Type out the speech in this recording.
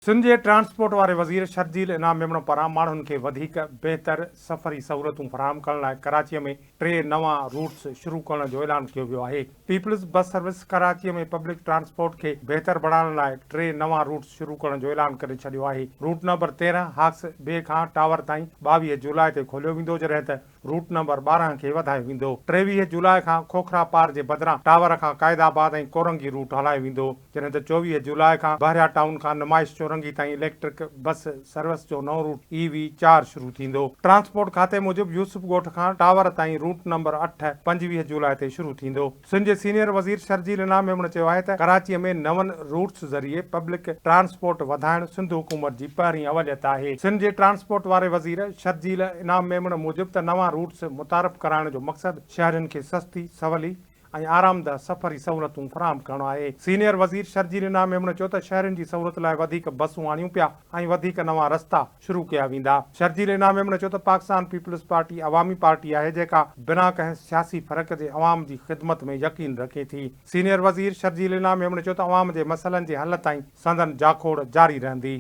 سنڌ جي ٽرانسپورٽ واري وزير شرجيل انعام ميمڻ پاران ماڻهن کي وڌيڪ بهتر سفري سهولتون فراهم ڪرڻ لاء ڪراچيء ۾ ٽي نوان روٽس شروع ڪرڻ جو اعلان ڪيو ويو آهي. پيپلز بس سروس ڪراچيء ۾ پبلڪ ٽرانسپورٽ کي بهتر بڻائڻ لاء ٽي نوان روٽس شروع ڪرڻ جو اعلان ڪري ڇڏيو آهي. روٽ نمبر 13 هاڪس بي کان ٽاور تائين 22 جولاء تي کوليو ويندو جڏهن ته روٽ نمبر 12 کي وڌايو ويندو. 23 جولاء کان کوکرا پار جي بدران ٽاور کان قائد آباد ۽ ڪورنگي روٽ هلايو ويندو، جڏهن ته 24 جولاء کان بحريا ٽائون کان نمائش چورنگي تائين اليڪٽرڪ بس سروس جو نئون روٽ اي وي چار شروع ٿيندو. ٽرانسپورٽ کاتي موجب يوسف ڳوٺ کان ٽاور تائين روٽ نمبر اٺ 25 جولاء تي شروع ٿيندو. سنڌ جي سينيئر وزير شرجيل انعام ميمڻ چيو آهي ته ڪراچيء ۾ نون روٽس ذريعي پبلڪ ٽرانسپورٽ وڌائڻ سنڌ حڪومت جي پهرين اوليت آهي. سنڌ جي ٽرانسپورٽ واري وزير شرجيل انعام ميمڻ موجب ته نوان روٽس متعارف ڪرائڻ جو مقصد شهرين کي سستي، سولي ۽ آرامده سفري سهولتون فراهم ڪرڻ آهي. سينيئر وزير شرجيل انعام ميمڻ چيو ته شهرين جي سهولت لاء وڌيڪ بسون آڻيون پيا ۽ وڌيڪ نوان رستا شروع ڪيا ويندا. شرجيل انعام ميمڻ چيو ته پاڪستان پيپلز پارٽي عوامي پارٽي آهي جيڪا بنا ڪنهن سياسي فرق جي عوام جي خدمت ۾ يقين رکي ٿي. سينيئر وزير شرجيل انعام ميمڻ چيو ته عوام جي مسئلن جي حل تائين سندن جاکوڙ جاري رهندي.